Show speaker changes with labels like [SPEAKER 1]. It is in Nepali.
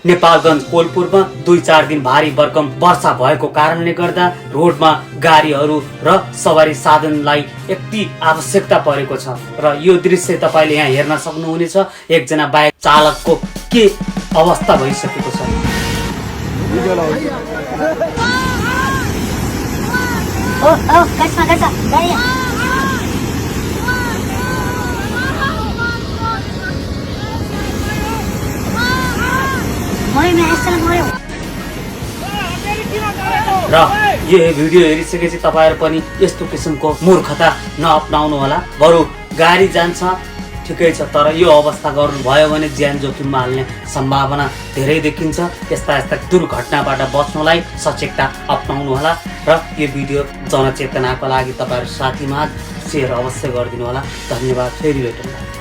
[SPEAKER 1] नेपालगञ्ज कोलपुरमा 2-4 दिन भारी भरकम वर्षा भएको कारणले गर्दा रोडमा गाडीहरू र सवारी साधनलाई यति आवश्यकता परेको छ र यो दृश्य तपाईले यहाँ हेर्न सक्नुहुनेछ। एकजना बाइक चालकको के अवस्था भइसकेको छ। र यो भिडियो हेरिसकेपछि तपाईहरु पनि यस्तो किसिमको मूर्खता नअपनाउनु होला। बरु गाडी जान्छ ठिकै छ, तर यो अवस्था गर्नु भयो भने ज्यान जोखिममा हाल्ने सम्भावना धेरै देखिन्छ। यस्ता दुर्घटनाबाट बच्नलाई सचेतता अपनाउनु होला र यो भिडियो जनचेतनाको लागि तपाईहरु साथीमा सेयर अवश्य गरिदिनु होला। धन्यवाद। फेरि भेटौँला।